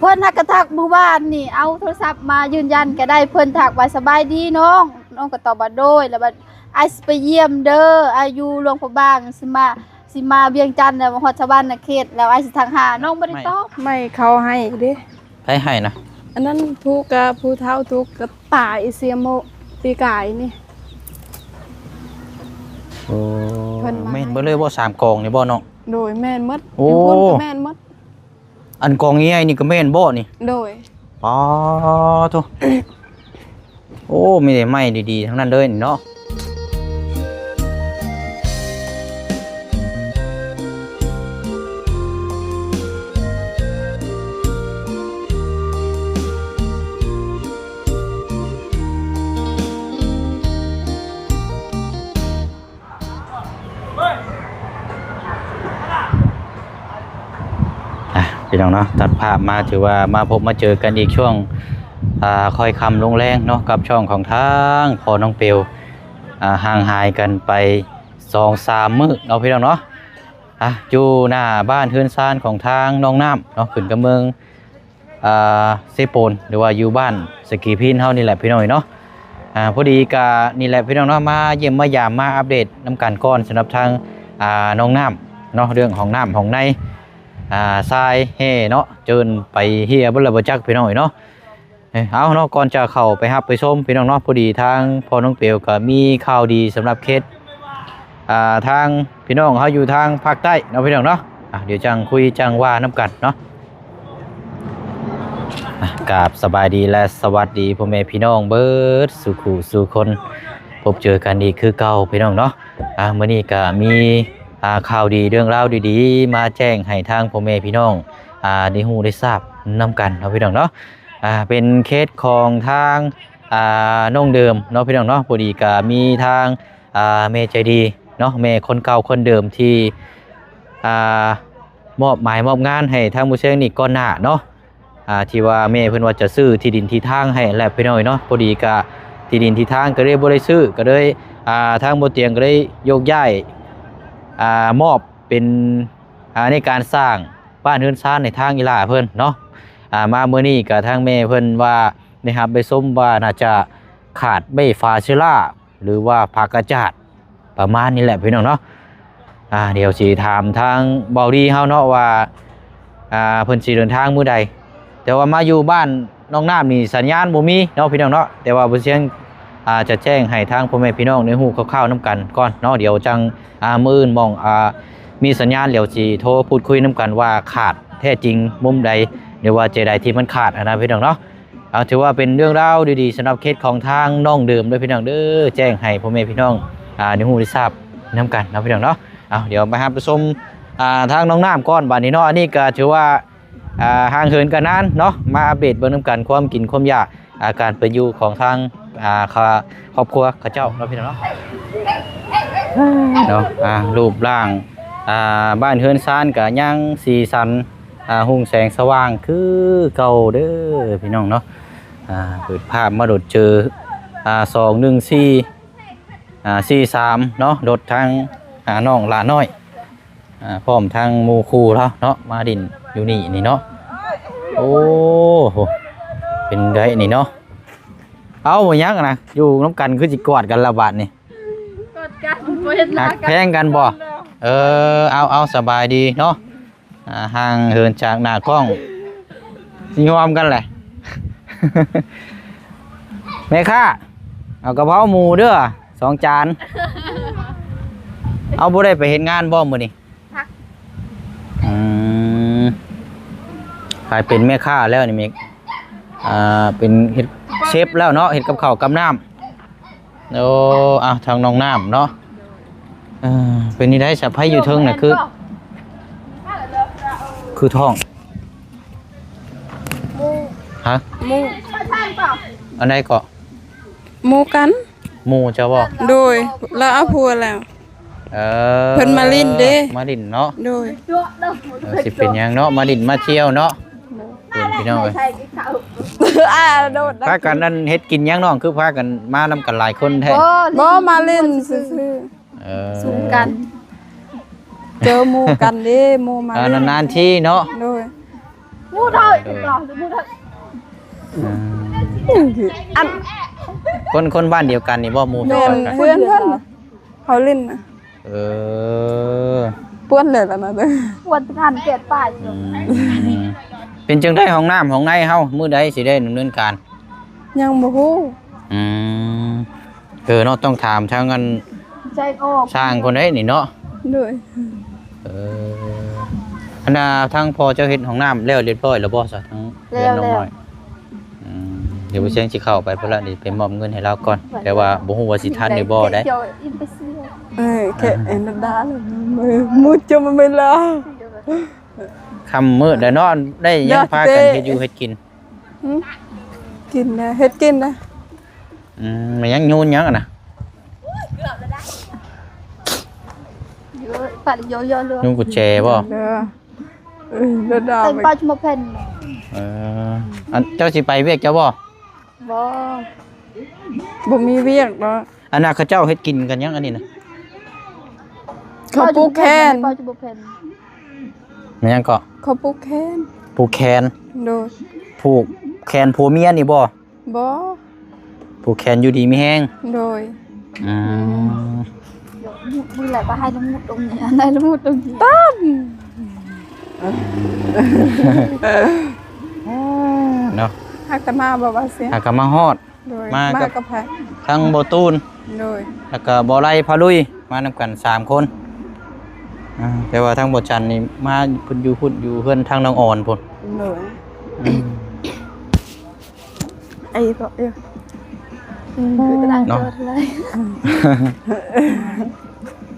ເພິ່ນຫາກະທັກມື້ວານນີ້ ເອົາໂທລະສັບມາຢືນຢັນກໍໄດ້ ເພິ່ນທັກວ່າ ສະບາຍດີນ້ອງ ນ້ອງກໍຕອບວ່າ ໂດຍ ແລ້ວບັດ ອ້າຍຊິໄປຢ້ຽມເດີ ອ້າຍຢູ່ຫຼວງພະບາງ ຊິມາ ຊິມາວຽງຈັນ ແລ້ວມາຮອດສະຫວັນນະເຂດ ແລ້ວອ້າຍຊິທັກຫາ ນ້ອງບໍ່ໄດ້ຕອບ. ໄມ້ເຂົາໃຫ້ເດ້. ໃຜໃຫ້ນະ? ອັນນັ້ນຜູ້ກະ ຜູ້ເຖົ້າທຸກກະຕາຍເສຍໂມະປີກາຍນີ້. ໂອ້ ເພິ່ນມາ ແມ່ນເບິດເລີຍບໍ່ ສາມກອງນີ້ບໍ່ນ້ອງ? ໂດຍ ແມ່ນໝົດ. ໂອ້ ຢູ່ພຸ້ນກະແມ່ນໝົດ. ອັນກອງໃຫຍ່ໆນີ້ກະແມ່ນບໍ່ນີ້? ໂດຍ. ປາໂທ້ ໂອ້ ມີແຕ່ໄມ້ດີໆທັງນັ້ນເລີຍນີ້ເນາະ. ອ່ະ ພີ່ນ້ອງເນາະ ຕັດພາບມາ ຖືວ່າມາພົບມາເຈີກັນອີກຊ່ວງ ອ່າ ຄ່ອຍຄ່ຳລົງແລງເນາະ ກັບຊ່ອງຂອງທາງພໍ່ນ້ອງເປວ ອ່າ ຫ່າງຫາຍກັນໄປສອງສາມມື້ເນາະ ພີ່ນ້ອງເນາະ. ອ່ະ ຢູ່ໜ້າບ້ານເຮືອນຊານຂອງທາງນ້ອງນ້ຳເນາະ ຂຶ້ນກັບເມືອງ ອ່າ ເຊໂປນ ຫຼືວ່າຢູ່ບ້ານສະກີພີນເຮົານີ້ແຫຼະ ພີ່ນ້ອງເອີຍເນາະ. ອ່າ ພໍດີກະນີ້ແຫຼະ ພີ່ນ້ອງເນາະ ມາຢ້ຽມມາຢາມ ມາອັບເດດນຳກັນກ່ອນ ສຳລັບທາງ ອ່າ ນ້ອງນ້ຳເນາະ ເລື່ອງຫ້ອງນ້ຳຫ້ອງໃນ ອ່າ ຊາຍແຮ່ເນາະ ເຈີນໄປເຮ່ຍເບິດແລ້ວບໍ່ຈັກ ພີ່ນ້ອງເອີຍເນາະ. ເອີ ເອົາເນາະ ກ່ອນຈະເຂົ້າໄປຮັບໄປຊົມ ພີ່ນ້ອງເນາະ ພໍດີທາງພໍ່ນ້ອງເປວກະມີຂ່າວດີສຳລັບເຂດ ອ່າ ທາງພີ່ນ້ອງເຮົາຢູ່ທາງພາກໃຕ້ເນາະ ພີ່ນ້ອງເນາະ. ອ່ະ ດຽວຈັ່ງຄຸຍຈັ່ງວ່ານຳກັນເນາະ. ອ່ະ ກາບສະບາຍດີ ແລະ ສະຫວັດດີພໍ່ແມ່ພີ່ນ້ອງເບິດສູ່ຄູ່ສູ່ຄົນ ພົບເຈີກັນອີກຄືເກົ່າ ພີ່ນ້ອງເນາະ. ອ່າ ມື້ນີ້ກະມີ ອ່າ ຂ່າວດີ ເລື່ອງລາວດີໆ ມາແຈ້ງໃຫ້ທາງພໍ່ແມ່ພີ່ນ້ອງ ອ່າ ໄດ້ຮູ້ໄດ້ຊາບນຳກັນເນາະ ພີ່ນ້ອງເນາະ. ອ່າ ເປັນເຂດຂອງທາງ ອ່າ ນ້ອງເດີມເນາະ ພີ່ນ້ອງເນາະ. ພໍດີກະມີທາງ ອ່າ ແມ່ໃຈດີເນາະ ແມ່ຄົນເກົ່າຄົນເດີມທີ່ ອ່າ ມອບໝາຍມອບງານໃຫ້ທາງໝູ່ແຊງນີ້ກ່ອນໜ້າເນາະ. ອ່າ ທີ່ວ່າແມ່ເພິ່ນວ່າຈະຊື້ທີ່ດິນທີ່ທາງໃຫ້ແຫຼະ ພີ່ນ້ອງເອີຍເນາະ. ພໍດີກະທີ່ດິນທີ່ທາງກະເລີຍບໍ່ໄດ້ຊື້ ກະເລີຍ ອ່າ ທາງບໍ່ຕຽງກະເລີຍຍົກຍ້າຍ ອ່າ ມອບເປັນ ອ່າ ໃນການສ້າງ ບ້ານເຮືອນຊານໃຫ້ທາງອີ່ຫຼ້າເພິ່ນເນາະ. ອ່າ ມາມື້ນີ້ກະທາງແມ່ເພິ່ນວ່າໄດ້ຮັບໄດ້ຊົມວ່າໜ້າຈະຂາດໃບຝາເຊື້ອລາ ຫຼືວ່າຜ້າກະຈາດ ປະມານນີ້ແຫຼະ ພີ່ນ້ອງເນາະ. ອ່າ ດຽວຊິຖາມທາງເບົາດີເຮົາເນາະວ່າ ອ່າ ເພິ່ນຊິເດີນທາງມື້ໃດ ແຕ່ວ່າມາຢູ່ບ້ານນ້ອງນ້ຳນີ້ສັນຍານບໍ່ມີເນາະ ພີ່ນ້ອງເນາະ. ແຕ່ວ່າບໍ່ສຽງ ອ່າ ຈະແຈ້ງໃຫ້ທາງພໍ່ແມ່ພີ່ນ້ອງໄດ້ຮູ້ຄ່າວໆນຳກັນກ່ອນເນາະ. ດຽວຈັ່ງ ອ່າ ມື້ອື່ນໝ່ອງ ອ່າ ມີສັນຍານ ດຽວຊິໂທພູດຄຸຍນຳກັນວ່າຂາດແທ້ຈິງມຸມໃດ ຫຼືວ່າໃຈໃດທີ່ມັນຂາດຫັ້ນນະ ພີ່ນ້ອງເນາະ. ເອົາ ຖືວ່າເປັນເລື່ອງລາວດີໆ ສຳລັບເຂດຂອງທາງນ້ອງເດີມເດີ ພີ່ນ້ອງເດີ ແຈ້ງໃຫ້ພໍ່ແມ່ພີ່ນ້ອງ ອ່າ ໄດ້ຮູ້ໄດ້ຊາບນຳກັນເນາະ ພີ່ນ້ອງເນາະ. ເອົາ ດຽວໄປຮັບໄປຊົມ ອ່າ ທາງນ້ອງນ້ຳກ່ອນບາດນີ້ເນາະ. ອັນນີ້ກະຖືວ່າ ອ່າ ຫ່າງເຫີນກັນນານເນາະ ມາອັບເດດເບິ່ງນຳກັນຄວາມກິນຄວາມຢາກ ອ່າ ການເປັນຢູ່ຂອງທາງ ອ່າ ຄາ ຄອບຄົວເຂົາເຈົ້າເນາະ ພີ່ນ້ອງເນາະ. ເນາະ ອ່າ ຮູບຮ່າງ ອ່າ ບ້ານເຮືອນຊານກະຍັງສີສັນ ອ່າ ຮຸ່ງແສງສະຫວ່າງຄືເກົ່າເດີ ພີ່ນ້ອງເນາະ. ອ່າ ເປີດພາບມາໂດດເຈີ ອ່າ ສອງໜຶ່ງສີ່ ອ່າ ສີ່ສາມເນາະ ລົດທາງ ອ່າ ນ້ອງຫຼ້ານ້ອຍ ອ່າ ພ້ອມທັງໝູ່ຄູ່ລາວເນາະ ມາຫຼິ້ນຢູ່ນີ້ນີ້ເນາະ. ໂອ້ໂຫ ເປັນໄດນີ້ເນາະ. ເອົາ ບໍ່ຫຍັງນະ ຢູ່ນຳກັນຄືຊິກອດກັນລະບາດນີ້ ກອດກັນ ບໍ່ເຫັນໜ້າກັນ ຮັກແພງກັນບໍ່? ເອີ ເອົາ ເອົາ ສະບາຍດີເນາະ. ອ່າ ຫ່າງເຫີນຈາກໜ້າກ້ອງ ຊິຍອມກັນແຫຼະ. ແມ່ຄ້າ ເອົາກະເພົາໝູເດີ ສອງຈານ. ເອົາ ບໍ່ໄດ້ໄປເຮັດງານບໍ່ມື້ນີ້? ພັກ ອືມ ກາຍເປັນແມ່ຄ້າແລ້ວນີ້ ເປັນເຮັດເຊຟແລ້ວເນາະ ເຮັດກັບເຂົ້າກັບນ້ຳ. ໂອ້ ເອົາ ທາງນ້ອງນ້ຳເນາະ. ເອີ ເປັນຈັ່ງໃດສະໃພ້ຢູ່ເທິງນະ ຄື ຄືທ້ອງ? ຮະ? ໝູ່ ອັນໃດເກາະ? ໝູ່ກັນ. ໝູ່ເຈົ້າບໍ່? ໂດຍ ລາວເອົາຜົວແລ້ວ. ເອີ ເພິ່ນມາຫຼິ້ນເດ້ ມາຫຼິ້ນເນາະ. ໂດຍ ເອີ ຊິເປັນຫຍັງເນາະ ມາຫຼິ້ນມາທ່ຽວເນາະ. ໂດຍ ພີ່ນ້ອງເອີຍ ອ່າ ໂດດ ພາກັນນັ້ນເຮັດກິນຫຍັງນ້ອງ ຄືພາກັນມານຳກັນຫຼາຍຄົນແທ້? ບໍ່ ມາຫຼິ້ນຊື່ໆ. ເອີ ຊຸມກັນ ເຈີໝູ່ກັນເດ້ ໝູ່ມາ ອ່າ ຫຼິ້ນ ນານໆທີເນາະ. ໂດຍ ໝູ່ເຖົ້າ ເອີ ໝູ່ເຖົ້າ ອືມ ອັນ ຄົນ ຄົນບ້ານດຽວກັນນີ້ບໍ່ ໝູ່ ແມ່ນ ເພື່ອນເພິ່ນ ເຂົາຫຼິ້ນນະ ເອີ ປວນແລ້ວລະນະ ປວນງານແກດປາຍ ອືມ ເປັນຈັ່ງໃດຫ້ອງນ້ຳຫ້ອງໃນເຮົາ ມື້ໃດຊິໄດ້ດຳເນີນການ? ຍັງບໍ່ຮູ້ ອືມ ເອີເນາະ ຕ້ອງຖາມທາງອັນ ໃຈກໍ ຊ່າງຄົນໃດນີ້ເນາະ ໂດຍ ເອີ ອັນນ່າ ທາງພໍ່ເຈົ້າເຮັດຫ້ອງນ້ຳແລ້ວຮຽບຮ້ອຍແລ້ວບໍ່ຊະ ທາງເຮືອນນ້ອງນ້ອຍ? ແລ້ວ ອືມ ດຽວບໍ່ຊຽງຊິເຂົ້າໄປພຸ້ນລະ ນີ້ໄປມອບເງິນໃຫ້ລາວກ່ອນ ແຕ່ວ່າບໍ່ຮູ້ວ່າຊິທັນຫຼືບໍ່ໄດ໋ ເອີ ແຄ່ເອັນດາ ມື້ ມື້ຈະມາເວລາ ຄ່ຳມືດແລ້ວເນາະ ໄດ້ຫຍັງພາກັນເຮັດຢູ່ເຮັດກິນ? ຫືມ ກິນນະ ເຮັດກິນນະ ອືມ ແມ່ນຫຍັງ ຍູນຫຍັງຫັ້ນນະ? ຍູນກຸນແຈບໍ່? ເອີ ເອີ ເດີ ເປັນປາຈະມາເພັນ ເອີ ອັນ ເຈົ້າຊິໄປວຽກເຈົ້າບໍ່? ບໍ່ ບໍ່ມີວຽກດອກ ອັນນ່າ ເຂົາເຈົ້າເຮັດກິນກັນຫຍັງອັນນີ້ນະ? ເຂົາປູກແຄນ ປາຈະມາເພັນ ແມ່ນຫຍັງເກາະ? ເຂົາປູກແຄນ ປູກແຄນ ໂດຍ ຜູກແຂນຜົວເມຍນີ້ບໍ່? ບໍ່ ຜູກແຂນຢູ່ດີມີແຮງ ໂດຍ ອືມ ມື້ແລກກໍໃຫ້ລະມຸດຕົງນີ້ ໃຫ້ລະມຸດຕົງນີ້ ຕາມ ເນາະ ຫາກແຕ່ມາບໍ່ວ່າເສຍ ຫາກກໍມາຮອດ ໂດຍ ມາກັບ ມາກັບໃຜ? ທັງບໍ່ຕູນ ໂດຍ ແລ້ວກໍບໍ່ໄລ່ພາລຸຍ ມານຳກັນສາມຄົນ ອ່າ ແຕ່ວ່າທາງບໍ່ຈັນນີ້ມາ ເພິ່ນຢູ່ພຸ້ນ ຢູ່ເຮືອນທາງນ້ອງອອນພຸ້ນ ໂດຍ ອືມ ໄອ້ກໍເອີ ອືມ ເນາະ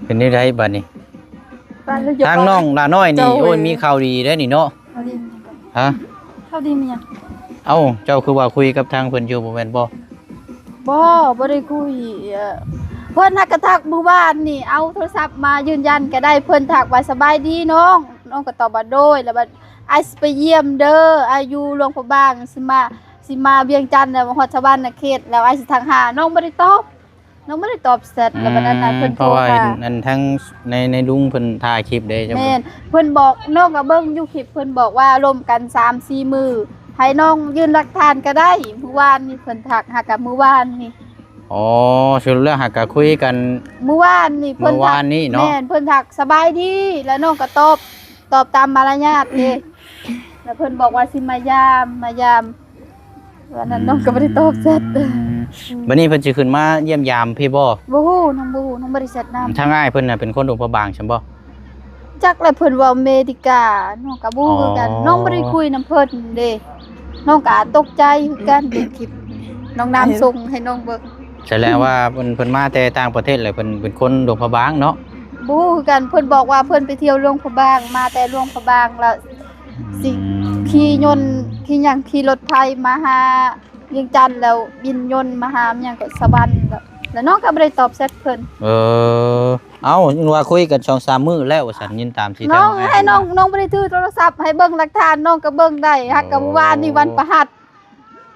ເປັນແນວໃດບາດນີ້? ທາງນ້ອງຫຼ້ານ້ອຍນີ້ ໂອ້ຍ ມີຂ່າວດີເດ້ນີ້ເນາະ ຮະ? ຂ່າວດີມີຫຍັງ? ເອົ້າ ເຈົ້າຄືວ່າຄຸຍກັບທາງເພິ່ນຢູ່ ບໍ່ແມ່ນບໍ່? ບໍ່ ບໍ່ໄດ້ຄຸຍ ເອີ ເພິ່ນຫາກະທັກມື້ວານນີ້ ເອົາໂທລະສັບມາຢືນຢັນກໍໄດ້ ເພິ່ນທັກວ່າ ສະບາຍດີນ້ອງ ນ້ອງກໍຕອບວ່າ ໂດຍ ແລ້ວບັດ ອ້າຍຊິໄປຢ້ຽມເດີ ອ້າຍຢູ່ຫຼວງພະບາງ ຊິມາ ຊິມາວຽງຈັນ ແລ້ວຮອດສະຫວັນນະເຂດ ແລ້ວອ້າຍຊິທັກຫາ ນ້ອງບໍ່ໄດ້ຕອບ ນ້ອງບໍ່ໄດ້ຕອບແຊັດ ແລ້ວບັດນັ້ນນະ ອືມ ເພິ່ນ ເພາະວ່າເຫັນອັນທັງໃນ ໃນລຸງເພິ່ນຖ່າຍຄລິບເດ້ ແມ່ນ ເພິ່ນບອກ ນ້ອງກໍເບິ່ງຢູ່ຄລິບ ເພິ່ນບອກວ່າລົມກັນສາມສີ່ມື້ ໃຫ້ນ້ອງຍື່ນຫຼັກຖານກໍໄດ້ ມື້ວານນີ້ເພິ່ນທັກຫາກັບມື້ວານນີ້ ອໍ ສະຫຼຸບແລ້ວຫາກະຄຸຍກັນມື້ວານນີ້ ເພິ່ນ ມື້ວານນີ້ເນາະ ແມ່ນ ເພິ່ນທັກສະບາຍດີ ແລ້ວນ້ອງກໍຕອບ ຕອບຕາມມາລະຍາດເດ້ ແລ້ວເພິ່ນບອກວ່າຊິມາຢາມ ມາຢາມ ວ່ານັ້ນ ອືມ ນ້ອງກໍບໍ່ໄດ້ຕອບແຊັດ ອືມ ບັດນີ້ເພິ່ນຊິຂຶ້ນມາຢ້ຽມຢາມພີ້ບໍ່? ບໍ່ຮູ້ ນ້ອງບໍ່ຮູ້ ນ້ອງບໍ່ໄດ້ແຊັດນຳ ທາງອ້າຍເພິ່ນນະເປັນຄົນຫຼວງພະບາງຊັ້ນບໍ່? ຈັກແຫຼະ ເພິ່ນເວົ້າເມລິກາ ນ້ອງກໍບໍ່ຮູ້ຄືກັນ ອໍ ນ້ອງບໍ່ໄດ້ຄຸຍນຳເພິ່ນເດ້ ນ້ອງກໍຕົກໃຈຄືກັນ ເບິ່ງຄລິບນ້ອງນ້ຳສົ່ງໃຫ້ນ້ອງເບິ່ງ ສະແດງວ່າເພິ່ນ ເພິ່ນມາແຕ່ຕ່າງປະເທດ ແລ້ວເພິ່ນເປັນຄົນຫຼວງພະບາງເນາະ ບໍ່ຮູ້ຄືກັນ ເພິ່ນບອກວ່າເພິ່ນໄປທ່ຽວຫຼວງພະບາງ ມາແຕ່ຫຼວງພະບາງ ແລ້ວ ອືມ ຊິຂີ່ຍົນ ຂີ່ຫຍັງ ຂີ່ລົດໄຟມາຫາວຽງຈັນ ແລ້ວບິນຍົນມາຫາຫຍັງກໍສະຫວັນ ແລ້ວ ແລ້ວນ້ອງກໍບໍ່ໄດ້ຕອບແຊັດເພິ່ນ ເອີ ເອົ້າ ຍັງວ່າຄຸຍກັນສອງສາມມື້ແລ້ວວ່າຊັ້ນ ຍິນຕາມທີ່ ນ້ອງ ທາງ ໃຫ້ນ້ອງ ນ້ອງບໍ່ໄດ້ຖືໂທລະສັບ ໃຫ້ເບິ່ງຫຼັກຖານ ນ້ອງກໍເບິ່ງໄດ້ ຫາກະມື້ວານນີ້ວັນພະຫັດ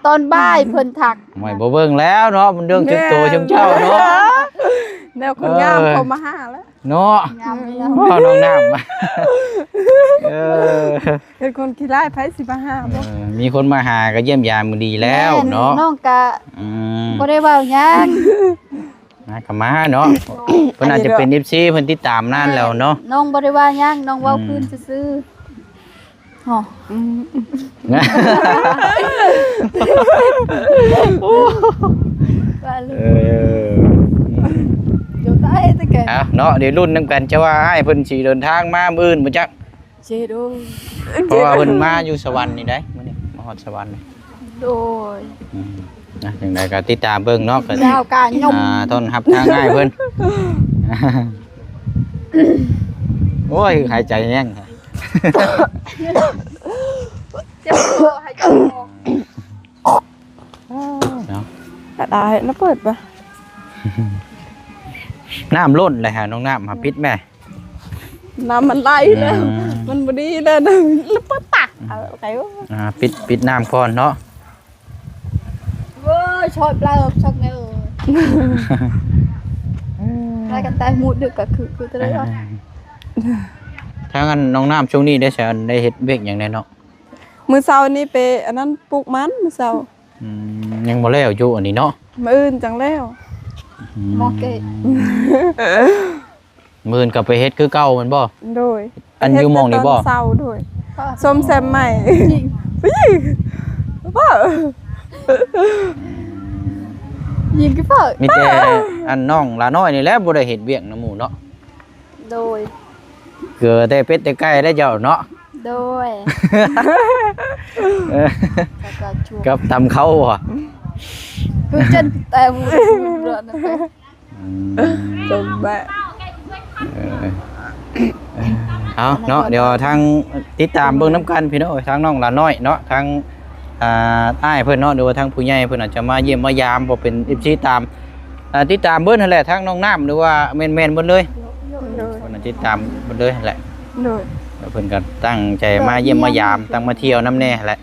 ຕອນບ່າຍເພິ່ນທັກ ໂອ້ຍ ບໍ່ເບິ່ງແລ້ວເນາະ ມັນເລື່ອງສ່ວນຕົວ ແມ່ນ ຊຸມເຈົ້າເນາະ ແນວຄົນງາມ ເອີ ເຂົ້າມາຫາແລ້ວ ເນາະ ງາມແລ້ວ ເວົ້ານ້ອງນ້ຳ ເອີ ເປັນຄົນຂີ້ຮ້າຍ ໃຜຊິມາຫາບໍ່ ເອີ ມີຄົນມາຫາກໍຢ້ຽມຢາມກໍດີແລ້ວເນາະ ແມ່ນ ນ້ອງກະ ອືມ ບໍ່ໄດ້ເວົ້າຫຍັງ ມາກໍມາເນາະ ເພິ່ນອາດຈະເປັນ ເອັຟຊີ ເພິ່ນຕິດຕາມນານແລ້ວເນາະ ແມ່ນ ນ້ອງບໍ່ໄດ້ວ່າຫຍັງ ນ້ອງເວົ້າ ອືມ ຄືນຊື່ໆ ອໍ ອືມ ວ່າເລີຍ ເອີ ດຽວຕາຍແຕ່ແກ ເອົາເນາະ ດຽວລຸ້ນນຳກັນ ຈະວ່າອ້າຍເພິ່ນຊິເດີນທາງມາມື້ອື່ນບໍ່ຈັກ ເຈໂດ ເພາະວ່າເພິ່ນມາຢູ່ສະຫວັນນີ້ໄດ໋ ມື້ນີ້ມາຮອດສະຫວັນ ໂດຍ ອືມ ຈັ່ງໃດກໍຕິດຕາມເບິ່ງເນາະ ກໍ ດາວກາຍົມ ອ່າ ຕ້ອນຮັບທາງອ້າຍເພິ່ນ ໂອ້ຍ ຫາຍໃຈແຮງ ເຈັບຄໍ ຫາຍໃຈບໍ່ອອກ ເນາະ ກະໄດ້ນະ ເປີດບໍ່ ນ້ຳລົ້ນເລີຍຫາ ນ້ອງນ້ຳ ຫາປິດແມ່ ນ້ຳມັນໄຫຼແລ້ວ ອືມ ມັນບໍ່ດີແລ້ວ ແລ້ວປະຕັກ ອືມ ເອົາໄປ ອ່າ ປິດ ປິດນ້ຳກ່ອນເນາະ ໂອ້ຍ ຊອດປາຊັກແນ່ ໄດ້ກັນແຕ່ໝູດດຶກກໍຄື ຄືຕະຫຼອດ ອ່າ ທາງອັນນ້ອງນ້ຳຊ່ວງນີ້ໄດ້ໃຊ້ ໄດ້ເຮັດວຽກຫຍັງແດ່ເນາະ? ມື້ເຊົ້ານີ້ໄປອັນນັ້ນ ປູກມັນມື້ເຊົ້າ. ອືມ ຍັງບໍ່ແລ້ວຢູ່ອັນນີ້ເນາະ. ມື້ອື່ນຈັ່ງແລ້ວ. ອືມ ໝໍເກະ ມື້ອື່ນກໍໄປເຮັດຄືເກົ່າແມ່ນບໍ່? ໂດຍ. ອັນຢູ່ໝ່ອງນີ້ບໍ່? ເຮັດແຕ່ຕອນເຊົ້າ. ໂດຍ. ເອີ ສົ້ມແຊມໃໝ່. ຜູ້ຍິງ ຜູ້ຍິງ ຍິງຄືເປົ່າ. ມີແຕ່ອັນນ້ອງຫຼ້ານ້ອຍນີ້ແຫຼະບໍ່ໄດ້ເຮັດວຽກນຳໝູ່ເນາະ. ໂດຍ. ເກືອແຕ່ເປັດແຕ່ໄກ່ໄດ້ເຈົ້າເນາະ. ໂດຍ. ເອີ ກັບຕຳເຂົ້າບໍ່? ຄືຈົນແຕ່ ອືມ ຈົນແບະ ເອີ ເອີ ເອົາເນາະ ດຽວທາງຕິດຕາມເບິ່ງນຳກັນພີ່ນ້ອງ ທາງນ້ອງຫຼ້ານ້ອຍເນາະ ທາງ ອ່າ ອ້າຍເພິ່ນເນາະ ຫຼືວ່າທາງຜູ້ໃຫຍ່ເພິ່ນອາດຈະມາຢ້ຽມມາຢາມ ເພາະເປັນເອັຟຊີຕາມ ອ່າ ຕິດຕາມເບິດຫັ້ນແຫຼະ ທາງນ້ອງນ້ຳ ຫຼືວ່າແມ່ນໆເບິດເລີຍ. ໂດຍ. ເພິ່ນຕິດຕາມເບິດເລີຍຫັ້ນແຫຼະ. ໂດຍ. ແລ້ວເພິ່ນກໍຕັ້ງໃຈມາຢ້ຽມມາຢາມ ຕັ້ງມາທ່ຽວນຳແດ່ຫັ້ນແຫຼະ.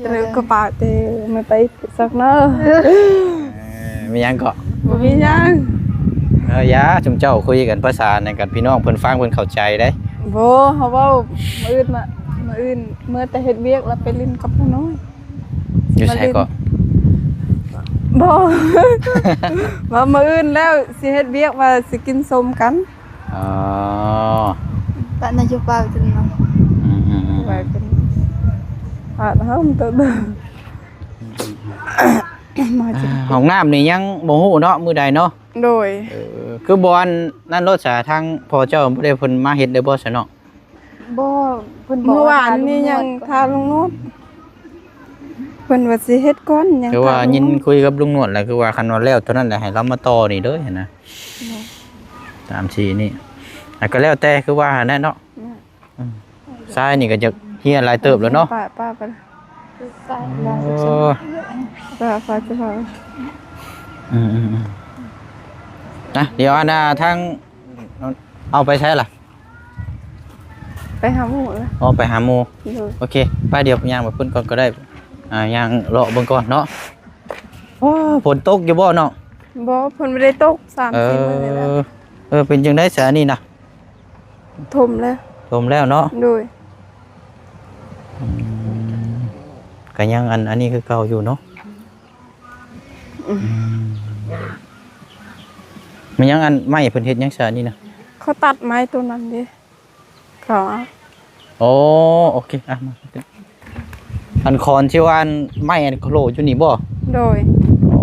ເລີຍກໍປາກແຕ່ມາໄປສັກເນີ. ເອີ ມີຫຍັງເກາະ? ບໍ່ມີຫຍັງ. ເອີ ຢ່າ ຊຸມເຈົ້າຄຸຍກັນພາສານັ້ນກັນ ພີ່ນ້ອງເພິ່ນຟັງເພິ່ນເຂົ້າໃຈເດ້. ບໍ່ ເຮົາເວົ້າມື້ອື່ນມາ ມື້ອື່ນເມື່ອແຕ່ເຮັດວຽກແລ້ວໄປຫຼິ້ນກັບຜູ້ນ້ອຍ. ຢູ່ໃສເກາະ? ບໍ່ ວ່າມື້ອື່ນແລ້ວຊິເຮັດວຽກ ວ່າຊິກິນສົ້ມກັນ. ອໍ ປະນາຍກປາວຈະນຳ ອືມໆ ວ່າກັນ ປາດເຮົາຕົວ ມາຈະ ອ່າ ຫ້ອງນ້ຳນີ້ຍັງບໍ່ຮູ້ເນາະ ມື້ໃດເນາະ. ໂດຍ. ເອີ ຄືບໍ່ອັນນັ້ນໂລດສາ ທາງພໍ່ເຈົ້າບໍ່ໄດ້ເພິ່ນມາເຮັດເລີຍບໍ່ຊະເນາະ? ບໍ່ ເພິ່ນບອກ ມື້ວານນີ້ຍັງຖ້າລຸງນວດ ເພິ່ນວ່າຊິເຮັດກ່ອນ ຍັງ ຄືວ່າຍິນຄຸຍກັບລຸງນວດແລ້ວ ຄືວ່າຄັນວ່າແລ້ວເທົ່ານັ້ນແຫຼະ ໃຫ້ລາວມາຕໍ່ນີ້ເລີຍຫັ້ນນະ. ໂດຍ. ຕາມທີ່ນີ້ ອ່ະ ກໍແລ້ວແຕ່ ຄືວ່າຫັ້ນແຫຼະເນາະ. ໂດຍ. ອືມ ຊາຍນີ້ກໍຈະເຮຍຫຼາຍເຕີບແລ້ວເນາະ. ປ້າ ປ້າໄປ ປ້າ ປ້າ ປ້າຈະພາ ອືມໆໆ ນະ ດຽວອັນນ່າ ທາງ ເອົາໄປໃສລະ? ໄປຫາໝູ່ລະ. ອໍ ໄປຫາໝູ່. ໂດຍ. ໂອເຄ ໄປ ດຽວຍ່າງໄປພຸ້ນກ່ອນກໍໄດ້ ອ່າ ຍ່າງເລາະເບິ່ງກ່ອນເນາະ. ໂອ້ ຝົນຕົກຢູ່ບໍ່ນ້ອງ? ບໍ່ ຝົນບໍ່ໄດ້ຕົກ ສາມສີ່ມື້ນີ້ແຫຼະ. ເອີ ເປັນຈັ່ງໃດສະອັນນີ້ນະ? ຖົມແລ້ວ. ຖົມແລ້ວເນາະ. ໂດຍ. ອືມ ກໍຍັງອັນ ອັນນີ້ຄືເກົ່າຢູ່ເນາະ. ອືມ ອືມ ແມ່ນຫຍັງ ອັນໄມ້ເພິ່ນເຮັດຫຍັງຊະນີ້ນະ? ເຂົາຕັດໄມ້ໂຕນັ້ນເດ້ ເຂົາ ໂອ້ ໂອເຄ ອ່ະ ມາ ອັນຄອນທີ່ວ່າ ອັນໄມ້ອັນໂຄລຢູ່ນີ້ບໍ່? ໂດຍ. ໂອ້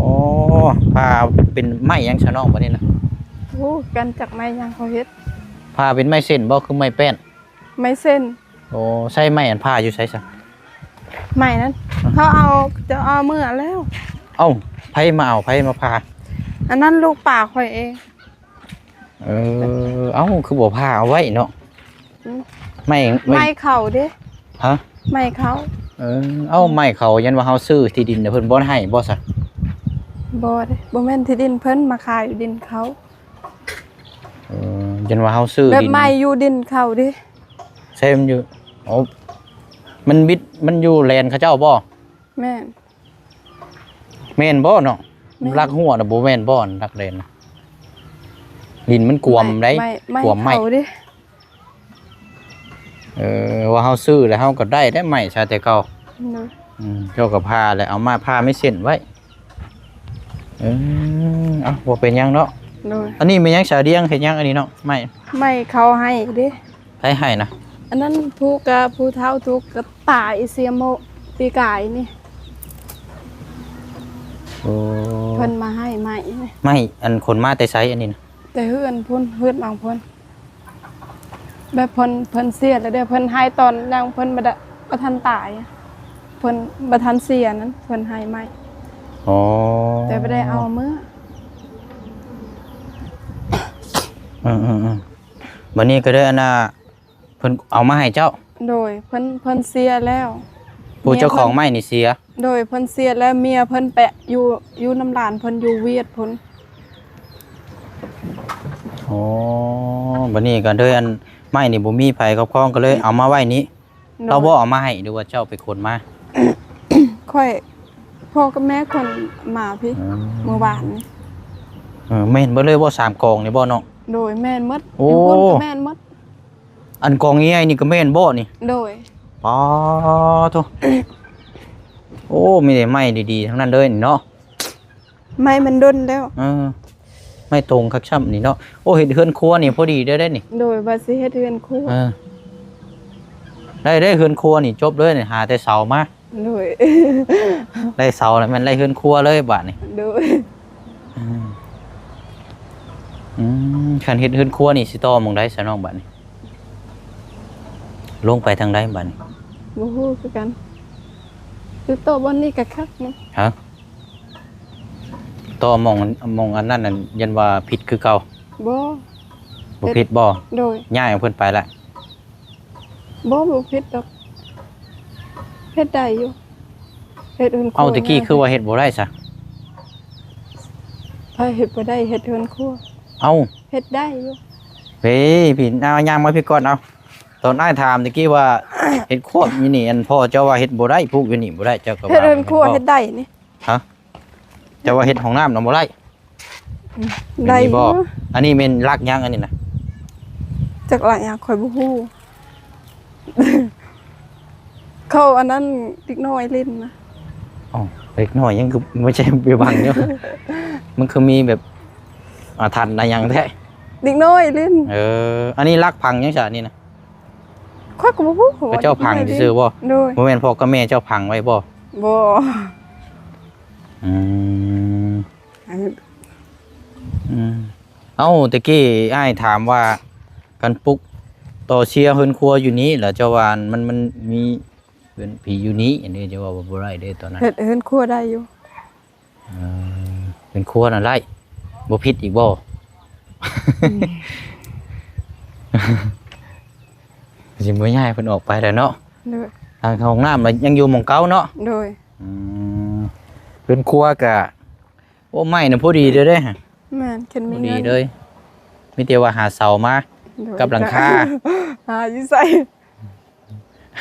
ຜ່າເປັນໄມ້ຫຍັງຊະນ້ອງບັດນີ້ນະ? ໂອ້ ກັນຈັກໄມ້ຫຍັງເຂົາເຮັດ. ຜ່າເປັນໄມ້ເສັ້ນບໍ່ ຄືໄມ້ແປ້ນ? ໄມ້ເສັ້ນ. ໂອ້ ໃຊ້ໄມ້ອັນຜ່າຢູ່ໃສຊະ? ໄມ້ນັ້ນ ອືມ ເຂົາເອົາ ເຈົ້າເອົາເມືອແລ້ວ. ເອົ້າ ໃຜມາເອົາ ໃຜມາຜ່າ? ອັນນັ້ນລູກປ້າຂ້ອຍເອງ. ເອີ ເອົ້າ ຄືບໍ່ຜ່າເອົາໄວ້ເນາະ. ອືມ ໄມ້ ໄມ້ ໄມ້ເຂົາເດ້. ຮະ? ໄມ້ເຂົາ. ເອີ ເອົ້າ ໄມ້ເຂົາ ຢ້ານວ່າເຮົາຊື້ທີ່ດິນ ແລ້ວເພິ່ນບໍ່ໃຫ້ບໍ່ຊະ? ບໍ່ເດ້ ບໍ່ແມ່ນທີ່ດິນເພິ່ນ ມາຂາຍຢູ່ດິນເຂົາ. ເອີ ຢ້ານວ່າເຮົາຊື້ ແບບດິນ ໄມ້ຢູ່ດິນເຂົາເດ້. ໃຊ່ ມັນຢູ່ ໂອ້ ມັນບິດ ມັນຢູ່ແລນເຂົາເຈົ້າບໍ່? ແມ່ນ. ແມ່ນບໍ່ນ້ອງ? ແມ່ນ. ຫຼັກຮົ້ວນະ ບໍ່ແມ່ນບໍ່ ຫຼັກແລນນະ? ດິນມັນກວມໄດ໋ ໄມ້ ໄມ້ ກວມໄມ້ ເຂົາເດ້. ເອີ ວ່າເຮົາຊື້ແລ້ວເຮົາກໍໄດ້ໄດ໋ໄມ້ຊະແຕ່ເກົ່າ. ໂດຍ. ອືມ ເຈົ້າກໍຜ່າແລ້ວ ເອົາມາຜ່າໄມ້ເສັ້ນໄວ້. ເອີ ເອົ້າ ບໍ່ເປັນຫຍັງເນາະ. ໂດຍ. ອັນນີ້ແມ່ນຫຍັງສາວດຽງ ເຮັດຫຍັງອັນນີ້ເນາະ? ໄມ້ ໄມ້ເຂົາໃຫ້ເດ້. ໃຜໃຫ້ນະ? ອັນນັ້ນຜູ້ກະ ຜູ້ເຖົ້າທຸກກະຕາຍ ເສຍໂມະ ປີກາຍນີ້. ໂອ້ ເພິ່ນມາໃຫ້ໄມ້. ໄມ້ອັນຂົນມາແຕ່ໃສອັນນີ້ນະ? ແຕ່ເຮືອນພຸ້ນ ເຮືອນບາງຄົນ. ແບບເພິ່ນ ເພິ່ນເສຍແລ້ວເດ້ ເພິ່ນໃຫ້ຕອນຍັງເພິ່ນບໍ່ໄດ້ ບໍ່ທັນຕາຍ ເພິ່ນບໍ່ທັນເສຍນັ້ນ ເພິ່ນໃຫ້ໃໝ່. ອໍ ແຕ່ບໍ່ໄດ້ເອົາເມືອ. ເອີໆໆ ບັດນີ້ກໍເລີຍອັນນ່າ ເພິ່ນເອົາມາໃຫ້ເຈົ້າ? ໂດຍ ເພິ່ນ ເພິ່ນເສຍແລ້ວ. ຜູ້ເຈົ້າຂອງໄມ້ນີ້ເສຍ? ໂດຍ ເພິ່ນເສຍແລ້ວ ເມຍເພິ່ນໄປຢູ່ ຢູ່ນຳຫຼານເພິ່ນຢູ່ຫວຽດພຸ້ນ. ອໍ ບັດນີ້ກໍເລີຍອັນ ໄມ້ນີ້ບໍ່ມີໃຜຄອບຄອງ ກໍເລີຍເອົາມາໄວ້ນີ້. ໂດຍ. ລາວບໍ່ເອົາມາໃຫ້ ຫຼືວ່າເຈົ້າໄປຂົນມາ? ຂ້ອຍ ພໍ່ກັບແມ່ຂົນມາພີ້. ອືມ ມື້ວານນີ້. ເອີ ແມ່ນເບິດເລີຍບໍ່ ສາມກອງນີ້ບໍ່ນ້ອງ? ໂດຍ ແມ່ນໝົດ. ໂອ້ ຢູ່ພຸ້ນກໍແມ່ນໝົດ. ອັນກອງໃຫຍ່ໆນີ້ກໍແມ່ນບໍ່ນີ້? ໂດຍ. ປ ອໍ ໂທ້ ໂອ້ ມີແຕ່ໄມ້ດີໆ ທັງນັ້ນເລີຍນີ້ເນາະ. ໄມ້ມັນດົນແລ້ວ. ເອີ ໄມ້ຕົງຄັກຊ້ຳນີ້ເນາະ. ໂອ້ ເຮັດເຮືອນຄົວນີ້ພໍດີເດີ້ ເດ້ນີ້. ໂດຍ ວ່າຊິເຮັດເຮືອນຄົວ. ເອີ ໄດ້ ໄດ້ເຮືອນຄົວນີ້ຈົບເລີຍນີ້ ຫາແຕ່ເສົາມາ. ໂດຍ ໄດ້ເສົາແລ້ວແມ່ນໄດ້ເຮືອນຄົວເລີຍບາດນີ້. ໂດຍ ອືມ ອືມ ຄັນເຮັດເຮືອນຄົວນີ້ຊິຕໍ່ໝ່ອງໃດຊະນ້ອງບາດນີ້? ລົງໄປທາງໃດບາດນີ້? ບໍ່ຮູ້ຄືກັນ. ຄືຕໍ່ບ່ອນນີ້ກໍຄັກນະ. ຮະ? ຕໍ່ໝ່ອງ ໝ່ອງອັນນັ້ນນັ້ນ ຢ້ານວ່າຜິດຄືເກົ່າ? ບໍ່ ບໍ່ຜິດບໍ່? ໂດຍ ຍ້າຍເອົາເພິ່ນໄປລະ. ບໍ່ ບໍ່ຜິດດອກ ເຮັດໄດ້ຢູ່ ເຮັດເຮືອນຄົວ. ເອົ້າ ຕະກີ້ຄືວ່າເຮັດບໍ່ໄດ້ຊະ? ໃຜເຮັດບໍ່ໄດ້ ເຮັດເຮືອນຄົວ. ເອົ້າ ເຮັດໄດ້ຢູ່. ເອີ ພີ່ ເອົາ ຍ່າງມາພີ້ກ່ອນ. ເອົາ ຕອນອ້າຍຖາມຕະກີ້ວ່າ ເຮັດຄອກຢູ່ນີ້ ອັນພໍ່ເຈົ້າວ່າເຮັດບໍ່ໄດ້ ປູກຢູ່ນີ້ບໍ່ໄດ້ ເຈົ້າກໍວ່າ ເຮັດເຮືອນຄົວ ເຮັດໄດ້ນີ້. ຮະ? ເຈົ້າວ່າເຮັດຫ້ອງນ້ຳນຳບໍ່ໄດ້? ອືມ ໄດ້ຢູ່. ອັນນີ້ແມ່ນລັກຫຍັງອັນນີ້ນະ? ຈັກລັກຫຍັງ ຂ້ອຍບໍ່ຮູ້. ເຂົາອັນນັ້ນ ເດັກນ້ອຍຫຼິ້ນນະ. ອໍ ເດັກນ້ອຍຍັງຄືບໍ່ໃຊ່ໄປບັງຢູ່. ມັນຄືມີແບບອາຖັນອາຫຍັງແທ້? ເດັກນ້ອຍຫຼິ້ນ. ເອີ ອັນນີ້ລັກຝັງຫຍັງຊະນີ້ນະ? ຂ້ອຍກໍບໍ່ຮູ້ ເຂົາເຈົ້າຝັງຊື່ໆບໍ່? ໂດຍ ບໍ່ແມ່ນພໍ່ກັບແມ່ເຈົ້າຝັງໄວ້ບໍ່? ບໍ່. ອືມ ອັນ ອືມ ເອົ້າ ຕະກີ້ອ້າຍຖາມວ່າ ຄັນປຸກຕໍ່ເຊຍເຮືອນຄົວຢູ່ນີ້ ແລ້ວເຈົ້າວ່າມັນ ມັນມີເຮືອນຜີຢູ່ນີ້ ອັນນີ້ເຈົ້າວ່າບໍ່ໄດ້ເດ້ຕອນນັ້ນ. ເຮັດເຮືອນຄົວໄດ້ຢູ່. ເອີ ເປັນຄົວນັ້ນໄດ້ ບໍ່ຜິດອີກບໍ່? ອືມ ຊິບໍ່ຍ້າຍເພິ່ນອອກໄປແລ້ວເນາະ. ໂດຍ ທາງຫ້ອງນ້ຳລະຍັງຢູ່ໝ່ອງເກົ່າເນາະ. ໂດຍ ອືມ ເປັນຄົວກະ ໂອ້ ໄມ້ນະພໍດີເດີ້. ແມ່ນ ຄັນມີເງິນ ພໍດີເລີຍ ມີແຕ່ວ່າຫາເສົາມາ ໂດຍ ກັບຫຼັງຄາ. ຫາຢູ່ໃສ?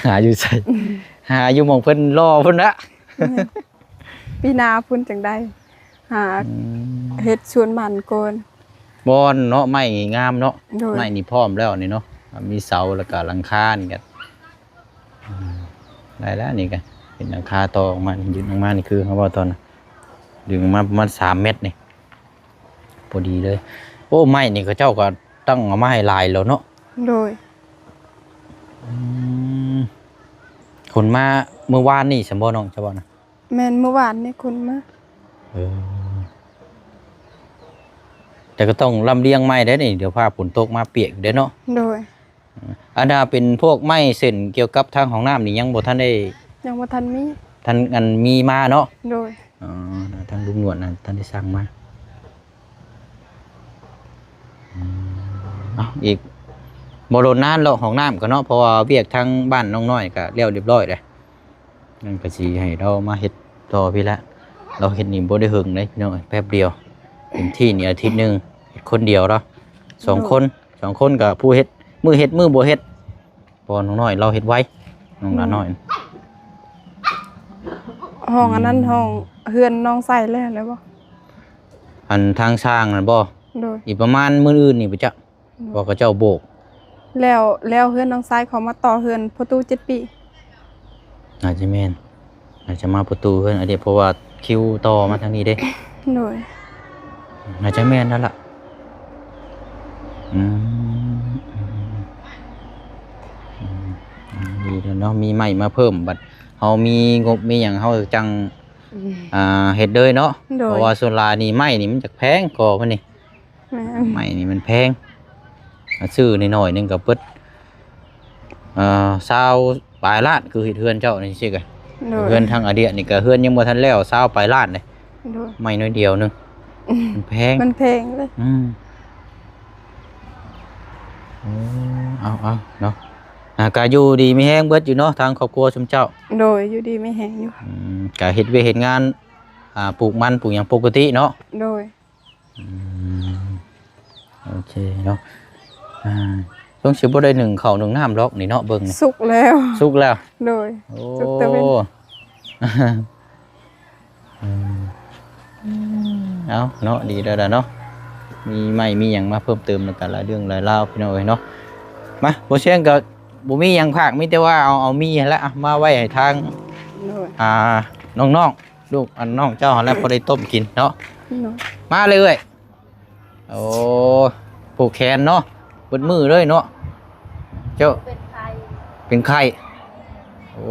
ຫາຢູ່ໃສ? ຫາຢູ່ໝ່ອງເພິ່ນຫຼໍ່ພຸ້ນລະ. ແມ່ນ ປີໜ້າພຸ້ນຈັ່ງໄດ້ຫາ ອືມ ເຮັດສວນມັນກ່ອນ. ບ່ອນເນາະ ໄມ້ງາມເນາະ. ໂດຍ ໄມ້ນີ້ພ້ອມແລ້ວນີ້ເນາະ ມີເສົາແລ້ວກະຫຼັງຄານີ້ກະ ອືມ ໄດ້ແລ້ວນີ້ກະ ເປັນຫຼັງຄາຕໍ່ອອກມາ ຍື່ນອອກມານີ້ ຄືເຮົາເວົ້າຕອນ ດຶງອອກມາປະມານສາມແມັດນີ້ ພໍດີເລີຍ. ໂອ້ ໄມ້ນີ້ເຂົາເຈົ້າກໍຕັ້ງເອົາມາໃຫ້ຫຼາຍແລ້ວເນາະ. ໂດຍ ອືມ ຂົນມາມື້ວານນີ້ຊັ້ນບໍ່ນ້ອງ ເຈົ້າເວົ້ານະ? ແມ່ນ ມື້ວານນີ້ຂົນມາ. ເອີ ແຕ່ກໍຕ້ອງລຳລຽງໃໝ່ໄດ໋ນີ້ ດຽວຟ້າຝົນຕົກມາປຽກເດ້ເນາະ. ໂດຍ ອັນນ່າເປັນພວກໄມ້ເສັ້ນກ່ຽວກັບທາງຫ້ອງນ້ຳນີ້ຍັງບໍ່ທັນໄດ້ ຍັງບໍ່ທັນມີ ທັນອັນມີມາເນາະ. ໂດຍ ອໍ ທາງລຸງໜວດນະ ທັນໄດ້ສັ່ງມາ. ອືມ ເອົາ ອີກບໍ່ດົນນານເນາະ ຫ້ອງນ້ຳກໍເນາະ ເພາະວ່າວຽກທາງບ້ານນ້ອງນ້ອຍກໍແລ້ວຮຽບຮ້ອຍແລ້ວ. ນັ້ນກໍຊິໃຫ້ລາວມາເຮັດຕໍ່ພີ້ແຫຼະ. ລາວເຮັດນີ້ບໍ່ໄດ້ເຫິງເດ້ພີ່ນ້ອງເອີຍ ແປັບດຽວ ເຕັມທີ່ນີ້ອາທິດໜຶ່ງ ເຮັດຄົນດຽວລາວ. ສອງຄົນ ສອງຄົນກໍຜູ້ເຮັດ ມື້ເຮັດມື້ບໍ່ເຮັດ ເພາະວ່ານ້ອງນ້ອຍລາວເຮັດໄວ ນ້ອງຫຼານ້ອຍ. ຫ້ອງອັນນັ້ນ ອືມ ຫ້ອງເຮືອນນ້ອງໃສ່ແລ້ວ ແລ້ວບໍ່? ອັນທາງສ້າງນັ້ນບໍ່? ໂດຍ ອີກປະມານມື້ອື່ນນີ້ບໍ່ຈັກ. ອືມ ວ່າເຂົາເຈົ້າໂບກ ແລ້ວ ແລ້ວເຮືອນນ້ອງຊາຍເຂົາມາຕໍ່ເຮືອນພໍ່ຕູ້ເຈັດປີ. ໜ້າຈະແມ່ນ ໜ້າຈະມາປະຕູເຮືອນອັນນີ້ ເພາະວ່າຄິວຕໍ່ມາທາງນີ້ເດ້. ໂດຍ ໜ້າຈະແມ່ນແລ້ວລະ. ອືມ ອືມ ອືມ ດີແລ້ວເນາະ ມີໄມ້ມາເພີ່ມ ບັດເຮົາມີງົບມີຫຍັງເຮົາຈັ່ງ ອືມ ອ່າ ເຮັດເລີຍເນາະ. ໂດຍ ເພາະວ່າສ່ວນຫຼາຍນີ້ໄມ້ນີ້ມັນຈະແພງກວ່າເພິ່ນນີ້. ແມ່ນ ໄມ້ນີ້ມັນແພງ ຊື້ໜ້ອຍໆໜຶ່ງກໍເບິດ ເອີ ຊາວປາຍລ້ານ ຄືເຮັດເຮືອນເຈົ້ານີ້ຊີ້ກະ. ໂດຍ ເຮືອນທາງອາເດຍນີ້ກະເຮືອນຍັງບໍ່ທັນແລ້ວ ຊາວປາຍລ້ານເດ້. ໂດຍ ໄມ້ໜ້ອຍດຽວໜຶ່ງ ອືມ ມັນແພງ ມັນແພງເລີຍ. ອືມ ໂອ້ ເອົາໆເນາະ ອ່າ ກະຢູ່ດີມີແຮງເບິດຢູ່ເນາະ ທາງຄອບຄົວຊຸມເຈົ້າ. ໂດຍ ຢູ່ດີມີແຮງຢູ່. ອືມ ກະເຮັດວຽກເຮັດງານ ອ່າ ປູກມັນປູກຫຍັງປົກກະຕິເນາະ. ໂດຍ ອືມ ໂອເຄເນາະ ອ່າ ຕ້ອງຊິບໍ່ໄດ້ໜຶ້ງເຂົ້າໜຶ້ງນ້ຳດອກນີ້ເນາະ ເບິ່ງນີ້ ສຸກແລ້ວ ສຸກແລ້ວ. ໂດຍ ໂອ້ ສຸກແຕ່ເວັນ. ອືມ ເອົາເນາະ ດີແລ້ວລະເນາະ ມີໄມ້ມີຫຍັງມາເພີ່ມເຕີມ ແລ້ວກໍຫຼາຍເລື່ອງຫຼາຍລາວ ພີ່ນ້ອງເອີຍເນາະ. ມາ ບໍ່ແຊງກໍ ບໍ່ມີຫຍັງພາກ ມີແຕ່ວ່າເອົາ ເອົາໝີ່ຫັ້ນແຫຼະ ເອົາມາໄວ້ໃຫ້ທາງ ໂດຍ ອ່າ ນ້ອງໆ ລູກອັນນ້ອງເຈົ້າຫັ້ນແຫຼະ ພໍໄດ້ຕົ້ມກິນເນາະ ໂດຍ ມາເລີຍເອື້ອຍ. ໂອ້ ຜູກແຂນເນາະ ເບິດມື້ເລີຍເນາະ ເຈົ້າ ເປັນໄຂ້ ເປັນໄຂ້ ໂອ້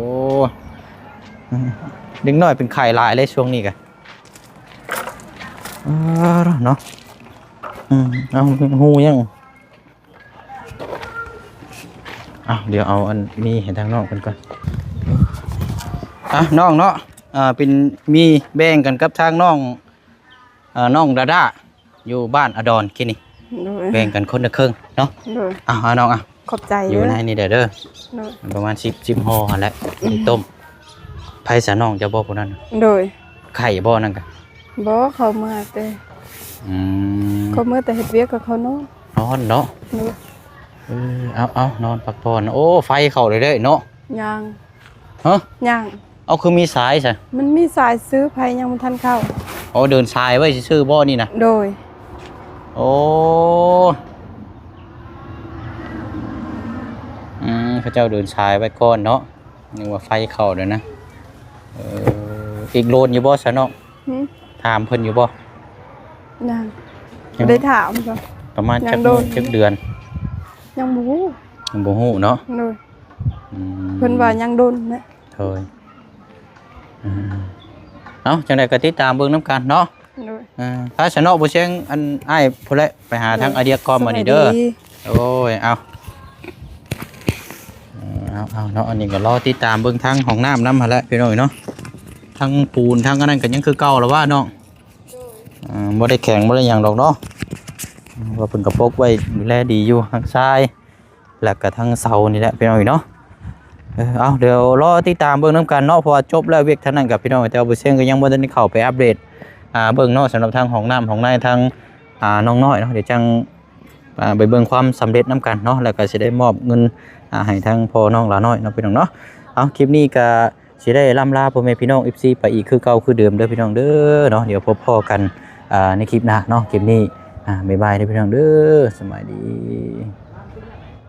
ເດັກນ້ອຍເປັນໄຂ້ຫຼາຍເລີຍຊ່ວງນີ້ກະ ເອີ ເນາະ ອືມ ເອົາ ຫູຍັງ ເອົາ ດຽວເອົາອັນນີ້ໃຫ້ທາງນ້ອງເພິ່ນກ່ອນ ອ່ະ ນ້ອງເນາະ ເປັນໝີ່ແບ່ງກັນກັບທາງນ້ອງ ເອີ ນ້ອງດາດາ ຢູ່ບ້ານອະດອນກີ້ນີ້ ໂດຍ ແບ່ງກັນຄົນລະເຄິ່ງເນາະ ໂດຍ ເອົາ ເອົານ້ອງ ເອົາ ຂອບໃຈ ຢູ່ໃນນີ້ເດີ ໂດຍ ປະມານສິບ ສິບຫໍ່ຫັ້ນແຫຼະ ອືມ ໄປຕົ້ມ ໃຜສະ ນ້ອງເຈົ້າບໍ່ຜູ້ນັ້ນ ໂດຍ ໄຂ້ບໍ່ນັ້ນກະ ບໍ່ ເຂົາເມື່ອແຕ່ ອືມ ເຂົາເມື່ອແຕ່ເຮັດວຽກ ກໍເຂົານອນ ນອນເນາະ ໂດຍ ເອີ ເອົາ ເອົາ ນອນພັກຜ່ອນ ໂອ້ ໄຟເຂົ້າເລີຍເນາະ ຍັງ ຮະ ຍັງ ເອົາ ຄືມີສາຍຊະ ມັນມີສາຍຊື່ ໄຟຍັງບໍ່ທັນເຂົ້າ ໂອ້ ເດີນສາຍໄວ້ຊື່ໆບໍ່ນີ້ນະ ໂດຍ ໂອ້ ອືມ ເຂົາເຈົ້າເດີນສາຍໄວ້ກ່ອນເນາະ ນຶກວ່າໄຟເຂົ້າແລ້ວນະ ເອີ ອີກໂດນຢູ່ບໍ່ຊະນ້ອງ ຫືມ ຖາມເພິ່ນຢູ່ບໍ່ ຍັງ ຍັງ ບໍ່ໄດ້ຖາມ ປະມານຈັກມື້ ຍັງໂດນ ຈັກເດືອນ ຍັງບໍ່ຮູ້ ຍັງບໍ່ຮູ້ເນາະ ໂດຍ ອືມ ເພິ່ນວ່າຍັງດົນແຫຼະ ໂດຍ ອືມ ເອົາ ຈັ່ງໃດກໍຕິດຕາມເບິ່ງນຳກັນເນາະ ໂດຍ ເອີ ພາຊະເນາະ ບໍ່ຊຽງ ອັນ ອ້າຍພຸ້ນແຫຼະ ໄປຫາທາງ ໂດຍ ອາດຽກອມ ສະບາຍດີ ອັນນີ້ເດີ ໂອ້ຍ ເອົາ ເອົາ ເອົາເນາະ ອັນນີ້ກໍລໍຕິດຕາມເບິ່ງທາງຫ້ອງນ້ຳນຳຫັ້ນແຫຼະ ພີ່ນ້ອງເນາະ ທັງປູນ ທັງອັນນັ້ນກໍຍັງຄືເກົ່າລະວ່ານ້ອງ ໂດຍ ເອີ ບໍ່ໄດ້ແຂງ ບໍ່ໄດ້ຫຍັງດອກເນາະ ວ່າເພິ່ນກໍປົກໄວ້ ດູແລດີຢູ່ ທັງຊາຍ ແລ້ວກະທັງເສົານີ້ແຫຼະ ພີ່ນ້ອງເນາະ ເອີ ເອົາ ດຽວລໍຕິດຕາມເບິ່ງນຳກັນເນາະ ເພາະວ່າຈົບແລ້ວວຽກທາງນັ້ນກັບ ພີ່ນ້ອງ ແຕ່ວ່າບໍ່ຊຽງກໍຍັງບໍ່ທັນໄດ້ເຂົ້າໄປອັບເດດ ອ່າ ເບິ່ງເນາະ ສຳລັບທາງຫ້ອງນ້ຳຫ້ອງໃນ ທາງ ອ່າ ນ້ອງນ້ອຍເນາະ ດຽວຈັ່ງ ອ່າ ໄປເບິ່ງຄວາມສຳເລັດນຳກັນເນາະ ແລ້ວກໍຊິໄດ້ມອບເງິນ ອ່າ ໃຫ້ທາງພໍ່ນ້ອງຫຼານ້ອຍເນາະ ພີ່ນ້ອງເນາະ ເອົາ ຄລິບນີ້ກໍ ຊິໄດ້ລ່ຳລາພໍ່ແມ່ພີ່ນ້ອງ ເອັຟຊີ ໄປອີກຄືເກົ່າຄືເດີມເດີ ພີ່ນ້ອງເດີເນາະ ດຽວພົບພໍ້ກັນ ອ່າ ໃນຄລິບໜ້າເນາະ ຄລິບນີ້ ອ່າ ບາຍບາຍເດີ ພີ່ນ້ອງເດີ ສະບາຍດີ.